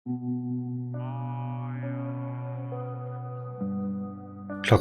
Thla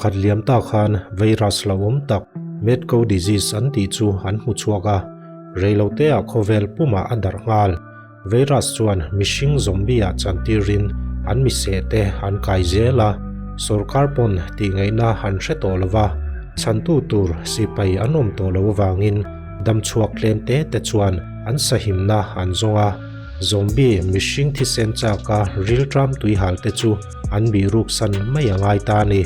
khat liam ta khan virus hlauhawm tak Mad Cow Disease an tih chu an hmu chhuak a, reiloteah khawvel pumah a darh nghal. Virus chuan mihring zombie-ah chantirin an miseh te an kai zel a, sorkar pawn tihngaihna an hre tawh lo va, chhantu tur sipai an awm tawh lo avangin damchhuak tlem te te chuan an sahimna an zawng a. Zombie mihring thisen chaka rilṭam tuihal te chu an bihruk san mai a ngai ta a ni.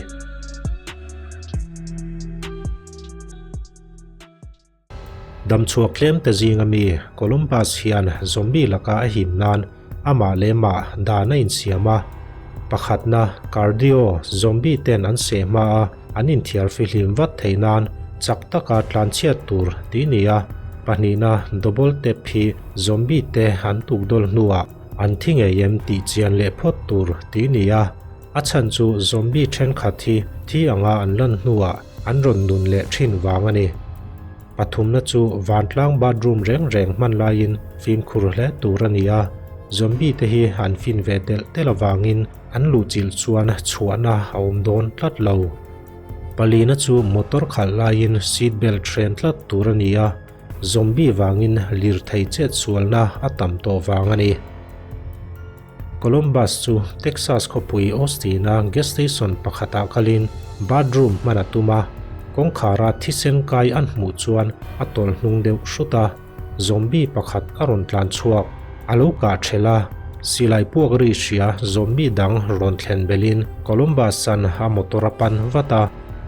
Damchhuak tlem te zinga mi Columbus hian zombie laka a him nan amah leh mah dan a insiam a. Pakhatna, cardio, zombie ten an seh hma a an inthiar fihlim vat theih nan chak taka tlanchhiat tur tih ni a. Pahnihna, double tap hi zombie te an tukdawl hnuah an thi ngei em tih chian leh phawt tur tih ni a. A chhan chu zombie thenkhat hi thi anga an lan hnuah an rawn nun leh thin vang a ni. Pathumna chu vantlang bathroom reng reng hman laiin fimkhur hle tur a ni a, zombie te hi an fin ve telh telh avangin an luhchilh chuan chhuahna a awm dawn tlat lo. Palina chu motor khalh laiin seat belt hren tlat tur a ni a, zombie vangin lirthei chetsualna a tam tawh vang a ni. Columbus chu Texas khawpui Austin-a gas station pakhatah kalin bathroom hman a tum a, kawngkhara thisen kai an hmuh chuan a tawlh hnung deuh hrut a, zombie pakhat a rawn tlan chhuak. A lo kah ṭhelh a, silai puak ri hria zombie dang rawn thlen belhin Columbus-a'n a motor a pan vat a,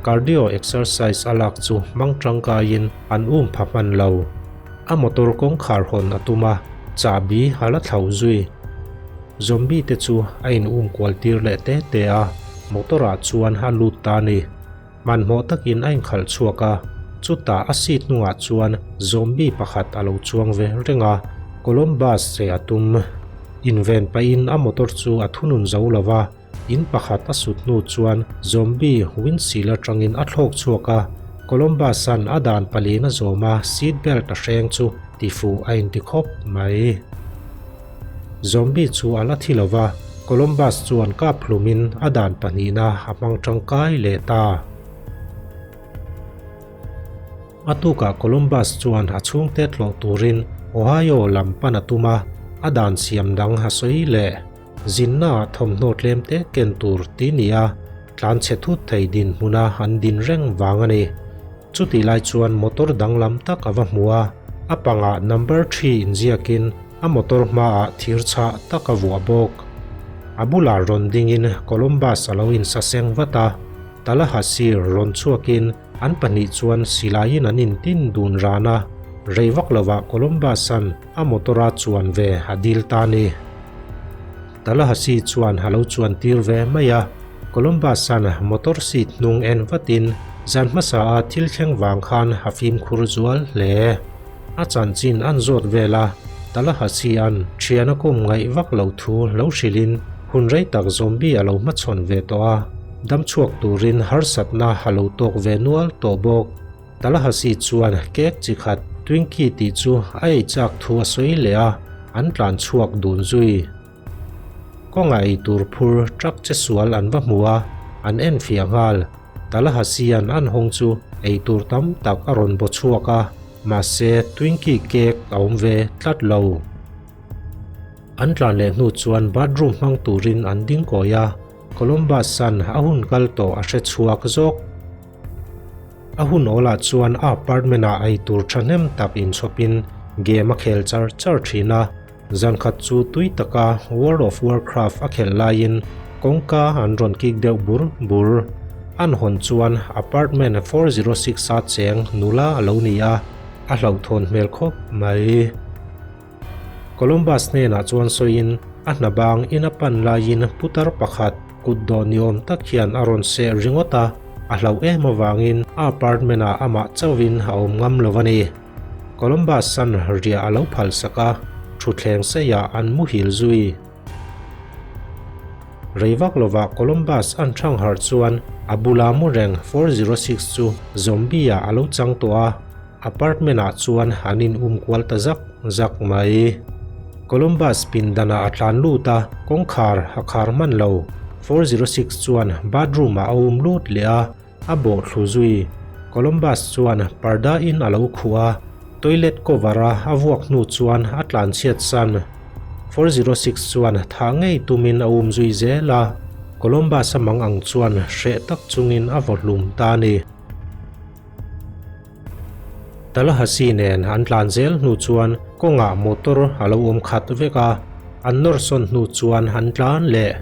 cardio exercise a lak chu hmang tangkaiin an um pha hman lo. A motor kawngkhar hawn a tum a, chahbi a la thlauh zui. Zombie te chu a in um kual tir leh te te a, motor ah chuan a lut ta a ni. Hmanhmawh takin a inkhalh chhuak a, chutah a seat hnungah chuan zombie pakhat a lo chuang ve reng a, Columbus che a tum. Inven pahin a motor chu a thunun zo lo va, In pakhat a sut hnu chuan zombie windshield atangin a thlawk chhuak a, Columbus-a'n a dan palin a zawm a, seat belt a hreng chu tifuh a inti khawp mai. Zombie chu a la thi lo va, Columbus chuan kap hlumin a dan pahnihna a hmang tangkai leh ta. A tukah Columbus chuan a chhungte tlawh turin Ohio lam pan a tum a, a dan siam dang a sawi leh. Zinna ah thawmhnaw tlem te ken tur ti ni a, tlan chhe thut thei dinhmuna an din reng vang a ni. Chutih lai chuan motor danglam tak a va hmu a, a pangah number thi inziakin a motor hmaah thir chhah tak a vuah bawk. A bulah rawn dingin Columbus a lo insaseng vat a, Tallahassee rawn chhuakin an pahnih chuan silaiin an intin dun ran a, rei vak lovah Columbus-a'n A motor a chuan ve a dil ta a ni. Tallahassee chuan a lo chuan tir ve mai a, Columbus-a'n motor seat hnung en vatin zan hmasa a thil thleng vang khan a fimkhur zual hle. A chanchin an zawt vel a, Tallahassee-a'n thian a kum ngaih vak lo thu lo hrilhin hun rei tak zombie a lo hmachhawn ve tawh a, damchhuak turin harsatna a lo tawk ve nual tawh bawk. Tallahassee chuan cake chi khat Twinkie tih chu a ei chak thu a sawi leh a, an tlan chhuak dun zui. Kawnga ei tur phur truck che sual an va hmu a, an en fiah nghal. Tallahassee-a'n an hawng chu ei tur tam tak a rawn baw chhuak a, mahse Twinkie cake a awm ve tlat lo. An tlan leh hnu chuan bathroom hmang turin an ding kawi a, Columbus-a'n a hun kal tawh a hre chhuak zawk. A hun awlah chuan a apartment-ah eitur thahnem tak inchhawpin game a khel char char thin a, zan khat chu tui taka World of Warcraft a khelh laiin kawngka an rawn kik deuh bur bur. An hawn chuan apartment 406 a cheng nula a lo ni a, a hlauhthawn hmel khawp mai. Columbus hnenah chuan sawiin a hna bang in a pan laiin putar pakhat kut dawh ni awm tak hian a rawn seh ringawt a, a hlauh em avangin a apartment ah amah chauhin a awm ngam lo a ni. Columbus-a'n riah a lo phalsak a, thutthleng seiah an muhil zui. Rei vak lovah Columbus an thang harh chuan a bula mu reng 406 chu zombie ah a lo chang tawh a, apartment ah chuan an in um kual ta zak zak mai. Columbus pindanah a tlan lut a, kawngkhar a khar hman lo. 406 chuan bathroom ah a um lut leh a, a bawh thlu zui. Columbus chuan parda in a lo khuh a, toilet cover a a vuak hnu chuan a tlan chhiat san. 406 chuan thah ngei tumin a um zui zel a, Columbus a mang ang chuan hreh tak chungin a vaw hlum ta a ni. Tallahassee nen an tlan zel hnu chuan kawngah motor a lo awm khat vek a, an nawr sawn hnu chuan an tlan leh.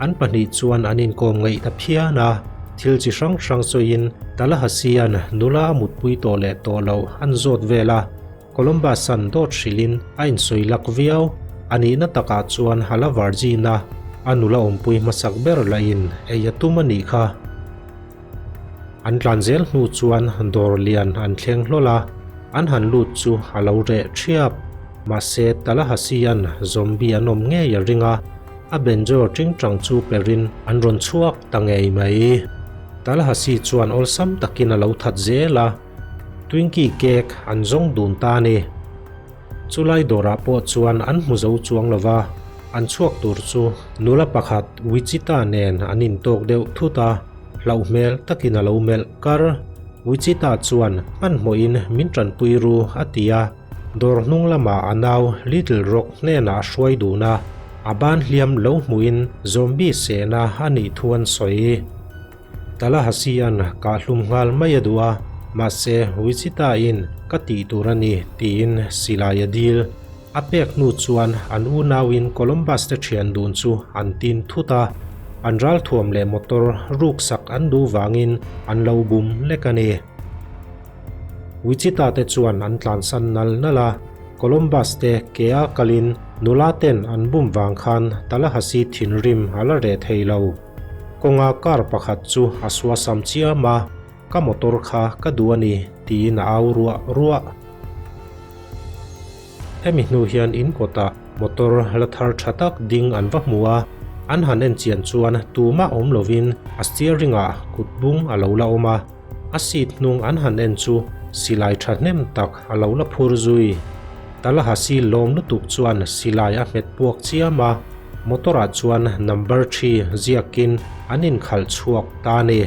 An pahnih chuan an inkawm ngaih ta phian a, thil chi hrang hrang sawiin Tallahassee-a'n nula a mutpui tawh leh tawh loh an zawt vel a, Columbus-a'n dawt hrilhin a insawi lak viau. A nihna takah chuan a la virgin a, a nula awmpui hmasak ber lahin ei a tum a nih kha. An tlan zel hnu chuan dawr lian an thleng hlawl a, an han lut chu a lo reh thiap. Mahse, Tallahassee-a'n zombie an awm ngei a ring a, a banjo tingtang chu perin an rawn chhuak ta ngei mai. Tallahassee chuan awlsam takin a lo that zel a, Twinkie cake an zawng dun ta a ni. Chulai dawrah pawh chuan an hmu zo chuang lo va, an chhuak tur chu nula pakhat Wichita nen an intawk deuh thut a, hlauh hmel takin a lo melh kar. Wichita chuan hmanhmawhin min tanpui ru a ti a, dawr hnung lamah a nau Little Rock hnenah a hruai dun a, a ban hliam lo hmuhin zombie sehna a nih thu an sawi. Tallahassee-a'n kah hlum nghal mai a duh a, mahse Wichita-in ka tih tur a ni tiin silai a dil. A pek hnu chuan an unauin Columbus te thian dun chu an tin thut a, an ralthuam leh motor ruksak an duh vangin an lo bum lek a ni. Wichita te chuan an tlansan nal nal a, Columbus te ke a kalin nula ten an bum vang khan Tallahassee thinrim a la reh thei lo. Kawnga car pakhat chu a suasam chiam a, ka motor kha ka duh a ni tiin a au ruah ruah. Hemi hnu hian in kawtah motor la thar tha tak ding an va hmu a, an han en chian chuan tumah awm lovin a steering ah kut bung a lo la awm a, a seat hnung an han en chu silai thahnem tak a lo la phur zui. Tallahassee lawm lutuk chuan silai a hmet puak chiam a, motor ah chuan number thi ziakin an inkhalh chhuak ta a ni.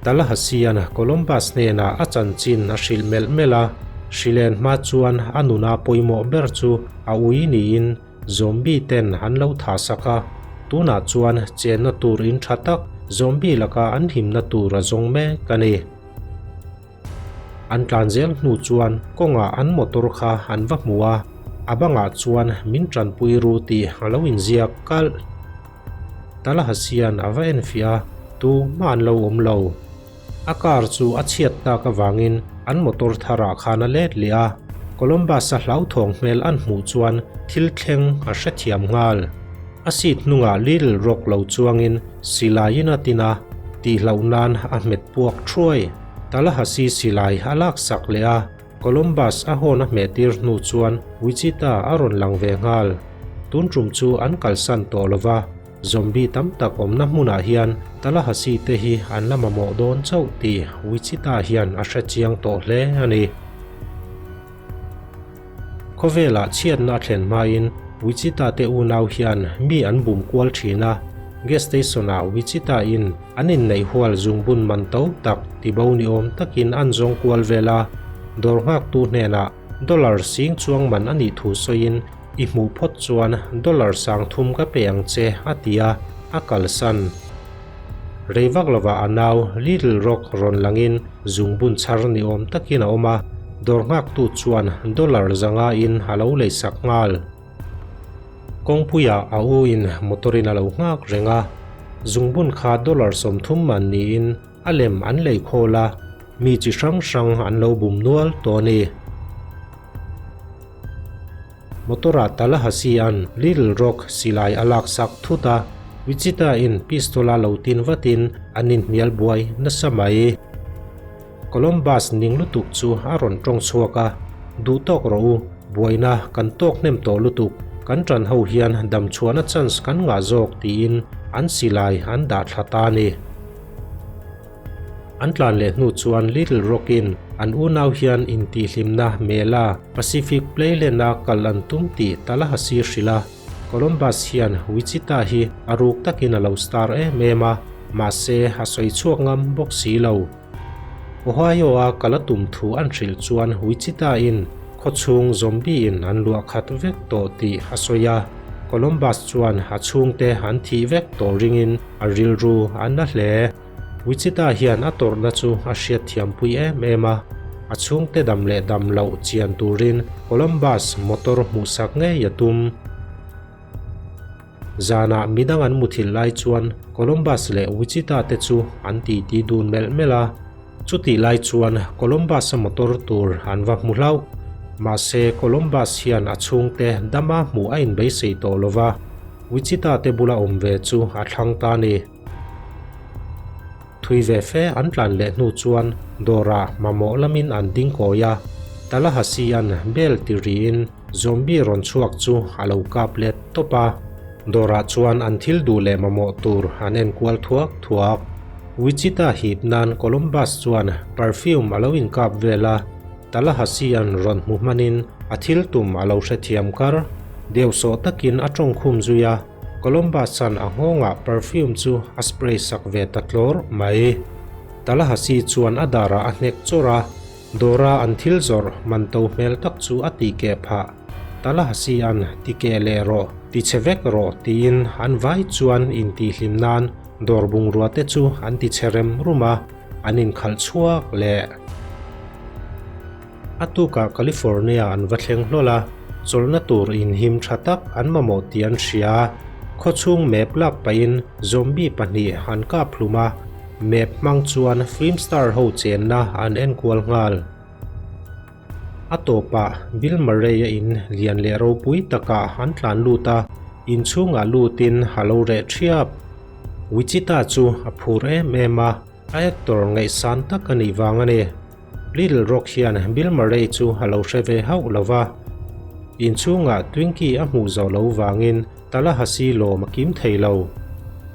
Tallahassee-a'n Columbus hnenah a chanchin a hrilh melh melh a, hrilen hma chuan a nuna pawimawh ber chu a ui niin Zombie ten an lo thah sak a, tunah chuan chenna tur in tha tak zombie laka an himna tur a zawng mek a ni. An tlan zel hnu chuan kawngah an motor kha an va hmu a, a bangah chuan min tanpui ru tih a lo inziak kalh. Tallahassee-a'n a va enfiah a, tumah an lo awm lo. A car chu a chhiat tak avangin an motor tharah khan a let leh a, Columbus-a hlauthawng hmel an hmuh chuan thil thleng a hrethiam nghal. A seat hnungah Little Rock lo chuangin silaiin a tin a, tihloh nan a hmet puak thuai. Tallahassee silai a laksak leh a, Columbus a hawn a hmehtir hnu chuan Wichita a rawn lang ve nghal. Tun tum chu an kalsan tawh lova. Zombie tam tak awmna hmunah hian Tallahassee te hi an la mamawh dawn chauh tih Wichita hian a hre chiang tawh hle a ni. Khawvelah chhiatna a thlen hmain Wichita te unau hian mi an bum kual thin a, gas station-ah Wichita in an inneih hual zungbun man to tak tibo ni awm takin an zawng kual vel a, dawr nghaktu hnenah dollar sing chuang man a nih thu sawiin I hmuh phawt chuan dollar 3000 ka pe ang che, a ti a, a kalsan. Rei vak lovah a nau Little Rock rawn langin zungbun chhar ni awm takin a awm a, dawr nghaktu chuan dollar 500 in a lo leisak nghal. Kawngpuiah a u in motor in a lo nghak reng a, zungbun kha dollar 30 man niin a lem an lei khawl a, mi chi hrang hrang an lo bum nual tawh a ni. Motor-ah Tallahassee-a'n Little Rock silai a laksak thut a, Wichita-in pistol-a lo tin vatin an inhnial buai nasa mai. Columbus ning lutuk chu a rawn tawng chhuak a, Duh tawk rawh u, buaina kan tawk hnem tawh lutuk, kan ṭan ho hian damchhuahna chance kan ngah zawk tiin an silai an dah thla ta a ni. An tlan leh hnu chuan Little Rock-in an unau hian intihhlimna Mela Pacific Playland-a kal an tum tih Tallahassee hrilh a. Columbus hian Wichita hi a ruk takin a lo star em em a, mahse a sawi chhuak ngam bawk si lo. Ohio-a kal a tum thu an hrilh chuan Wichita-in khawchhung zombie-in an luah khat vek tawh tih a sawi a. Columbus chuan a chhungte an thih vek tawh ringin a rilru a na hle. Wichita hian a tawrhna chu a hriatthiampui em em a, a chhungte dam leh dam loh chian turin Columbus motor hmuhsak ngei a tum. Zanah midang an muthilh lai chuan Columbus leh Wichita te chu an titi dun melh melh a. Chutih lai chuan Columbus-a motor tur an va hmu hlauh. Mahse Columbus hian a chhungte dama hmuh a inbeisei tawh lo va, Wichita te bula awm ve chu a thlang ta a ni. Thui ve fe an tlan leh hnu chuan dawrah mamawh lamin an ding kawi a, Tallahassee-a'n bel ti riin zombie rawn chhuak chu a lo kap let tawp a. Dawrah chuan an thil duh leh mamawh tur an en kual thuak thuak. Wichita hip nan Columbus chuan perfume a lo inkap vel a, Tallahassee-a'n rawn hmu hmanin a thil tum a lo hrethiam kar. Deuhsawh takin a tawngkhum zui a. Columbus-a'n a nghawngah perfume chu a spray sak ve ta tlawr mai. Tallahassee chuan a darah a hnek chawrh a, dawra an thil zawrh man to hmel tak chu a tih keh phah. Tallahassee-a'n ti keh leh rawh, ti chhe vek rawh tiin an vai chuan intihhlim nan dawr bungrua te chu an ti chhe rem rum a, an inkhalh chhuak leh. A tukah California an va thleng hlawl a, chawlhna tur inhim tha tak an mamawh tih an hria. Khawchhung map lak pahin zombie pahnih an kap hlum a, map hmang chuan film star ho chenna an enkual nghal. A tawpah Bill Murray-a in lian leh ropui takah an tlan lut a, inchhungah lutin a lo reh thiap. Wichita chu a phur em em a, a actor ngaihsan tak a nih vang a ni. Little Rock hian Bill Murray chu a lo hre ve hauh lo va, inchhungah Twinkie a hmuh zawh lo vangin Tallahassee lawm a kim thei lo.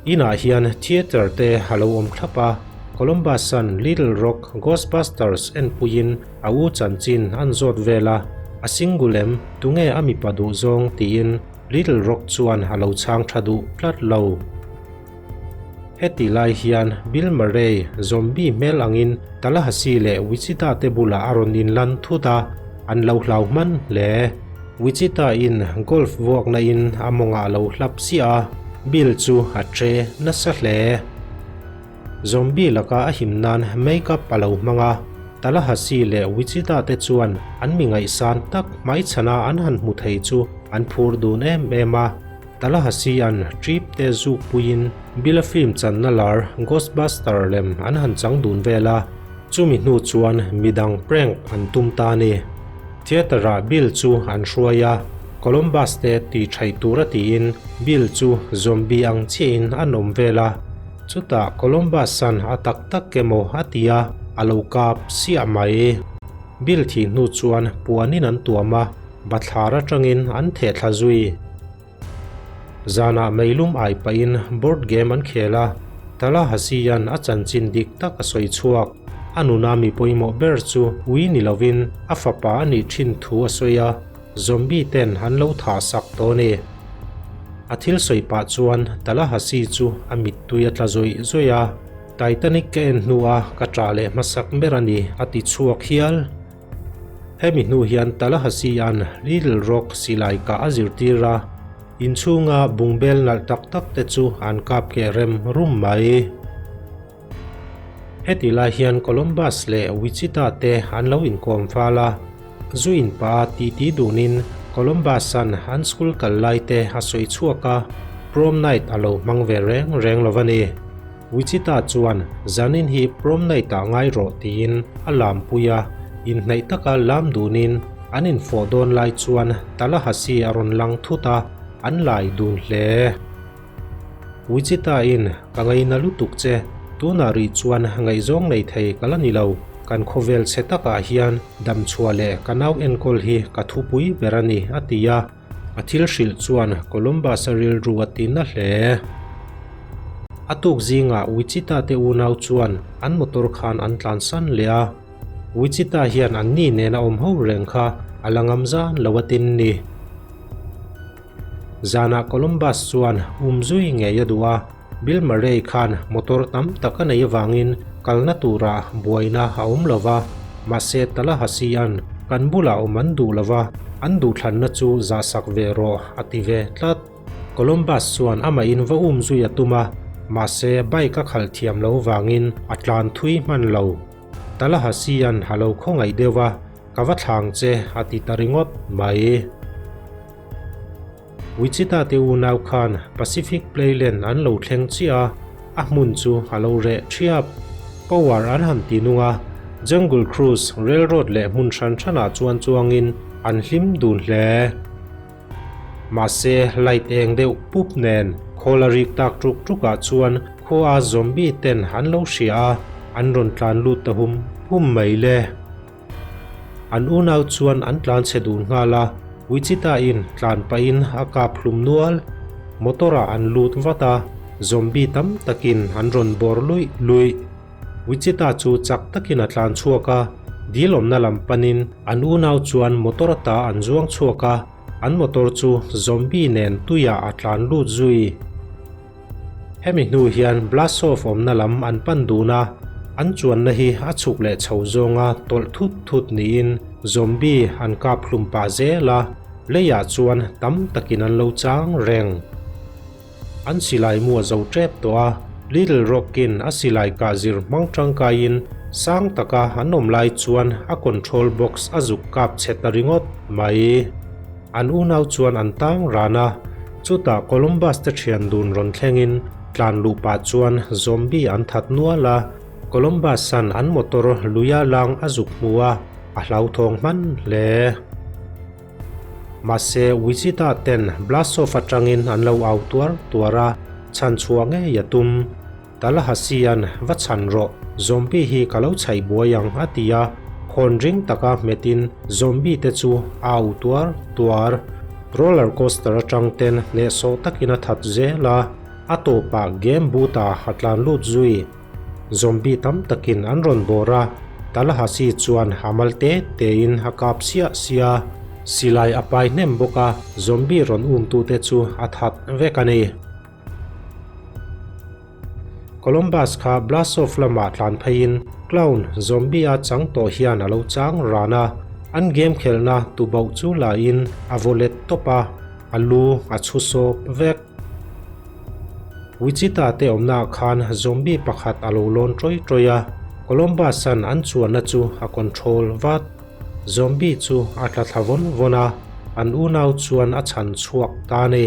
Inah hian theatre te a lo awm thlap a, Columbus-a'n Little Rock Ghostbusters enpuiin a u chanchin an zawt vel a, a single em, tunge a mipa duh zawng tiin Little Rock chuan a lo chhang tha duh tlat lo. Heti lai hian Bill Murray zombie hmel angin Tallahassee leh Wichita te bulah a rawn inlan thut a, an lo hlau hman hle. Wichita in golf vuakna in a mawngah a lo hlap siah a, Bill chu a che nasa hle. Zombie laka a him nan make-up a lo hmang a, Tallahassee leh Wichita te chuan an mi ngaihsan tak hmaichhana an han hmu thei chu an phur dun em em a. Tallahassee-a'n trip te zuk puiin Bill-a film channa lar Ghostbuster lem an han chang dun vel a, chumi hnu chuan midang prank an tum ta a ni. Theatre-ah Bill chu an hruai a, Columbus te ti thaih tura tiin Bill chu zombie ang chiahin an awm vel a, chutah Columbus-a'n a tak tak emaw a ti a, a lo kap siah mai. Bill thih hnu chuan puanin an tuam a, Bathlar atangin an theh thla zui. Zanah meilum ai pahin board game an khel a, Tallahassee-a'n a chanchin dik tak a sawi chhuak. A nuna mi pawimawh ber chu ui ni lovin a fapa a nih thin thu a sawi a, zombie ten an lo thah sak tawh a ni. A thil sawi pah chuan Tallahassee chu a mittui a tla zawih zawih a, Titanic ka en hnua ka ṭah leh hmasak ber a ni, a ti chhuak hial. Hemi hnu hian Tallahassee-a'n Little Rock silai kah a zirtir a, inchhunga bungbel nalh tak tak te chu an kap keh rem rum mai. Heti lai hian Columbus leh Wichita te an lo inkawm fal a, zu inpah a titi dunin Columbus-a'n an school kal lai te a sawi chhuak a, prom night a lo hmang ve reng reng lo va ni. Wichita chuan zanin hi prom night-ah ngai rawh tiin a lampui a, inhnaih taka lam dunin an infawh dawn lai chuan Tallahassee a rawn lang thut a, an lai dun hle. Wichita-in, Ka ngaina lutuk che, tunah rih chuan ngaihzawng nei thei ka la ni lo, kan khawvel chhe takah hian damchhuah leh ka nau enkawl hi ka thupui ber a ni, a ti a. A thil hrilh chuan Columbus-a rilru a ti na hle. A tuk zingah Wichita te unau chuan an motor khan an tlansan leh a. Wichita hian anni nena awm ho reng kha a la ngam zan lo a tin ni. Zanah Columbus chuan um zui ngei a duh a, Bill Murray khan motor tam tak a nei avangin kalna turah buaina a awm lo va, mahse Tallahassee-a'n kan bulah awm an duh lo va, an duhthlanna chu zahsak ve rawh a ti ve tlat. Columbus chuan amah in va um zui a tum a, mahse bike a khalh thiam lo vangin a tlan thui hman lo. Tallahassee-a'n a lo khawngaih deuh a, Ka va thlang che a ti ta ringawt mai. Wichita te unau khan Pacific Playland an lo thleng chiah a, a hmun chu a lo reh thiap. Power an han ti nung a, Jungle Cruise, Railroad leh hmun hran hranah chuan chuangin an hlim dun hle. Mahse, light eng deuh pup nen khawl a rik tak tuk tukah chuan khua zombie ten an lo hria a, an rawn tlan lut ta hum hum mai le. An unau chuan an tlan chhe dun nghal a, Wichita in tlan pahin a kap hlum nual. Motor ah an lut vat a, zombie tam takin an rawn bawr luih luih. Wichita chu chak takin a tlan chhuak a, dil awmna lam panin an unau chuan motor ata an zuang chhuak a, an motor chu zombie nen tuiah a tlan lut zui. Hemi hnu hian Blasov awmna lam an pan dun a, an chuanna hi a chhuk leh chho zawnga tawlh thut thut niin zombie an kap hlum pah zel a, leiah chuan tam takin an lo chang reng. An silai mu a zo tep tawh a, Little Rock-in a silai kah zir hmang tangkaiin sang taka an awm lai chuan a control box a zuk kap chhe ta ringawt mai. An unau chuan an tang ran a, chutah Columbus te thian dun rawn thlengin tlan luh pah chuan zombie an that nual a, Columbus-a'n an motor luia lang a zuk hmu a, a hlauthawng hman hle. Mahse, Wichita ten Blasov atangin an lo au tuar tuar a, chhan chhuah ngei a tum. Tallahassee-a'n va chhan rawh, zombie hi ka lo chhaih buai ang a ti a, khawn ring taka hmetin zombie te chu a au tuar tuar. Roller coaster atang ten hnehsawh takin a that zel a, a tawpah game boot-ah a tlan lut zui. Zombie tam takin an rawn bawr a, Tallahassee chuan a mal te tein a kap siah siah a, silai a pai hnem bawk a, zombie rawn umtute chu a that vek a ni. Columbus kha Blasov lamah tlan pheiin clown zombie a chang tawh hian a lo chang ran a, an game khelhna tubauh chu la in a vaw let tawp a, a lu a chhu sawp vek. Wichita te awmnaah khan zombie pakhat a lo lawn ṭawih ṭawih a, Columbus-a'n an chuanna chu a control vat. Zombie chu a tla thla vawn vawn a, an unau chuan a chhan chhuak ta a ni.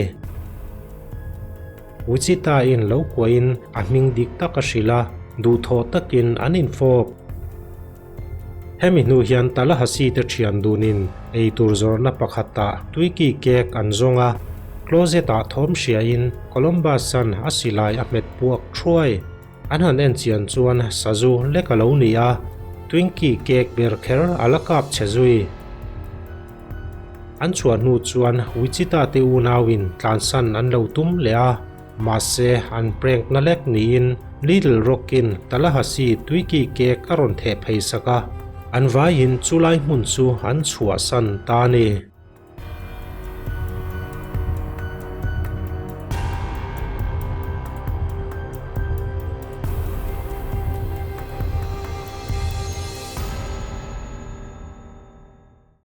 Wichita-in lo kuahin a hming dik tak a hrilh a, duhthawh takin an infawp. Hemi hnu hian Tallahassee te thian dunin eitur zawrhna pakhatah tuiki cake an zawng a, closet-ah thawm hriain Columbus-a'n a silai a hmet puak thuai. An han en chian chuan sazu lek a lo ni a, Twinkie cake ber kher a la kap chhe zui. An chhuah hnu chuan Wichita te unauin tlansan an lo tum leh a, mahse an prank na lek niin Little Rock-in Tallahassee tuiki cake a rawn theh phei sak a, an vaiin chulai hmun chu an chhuahsan ta a ni.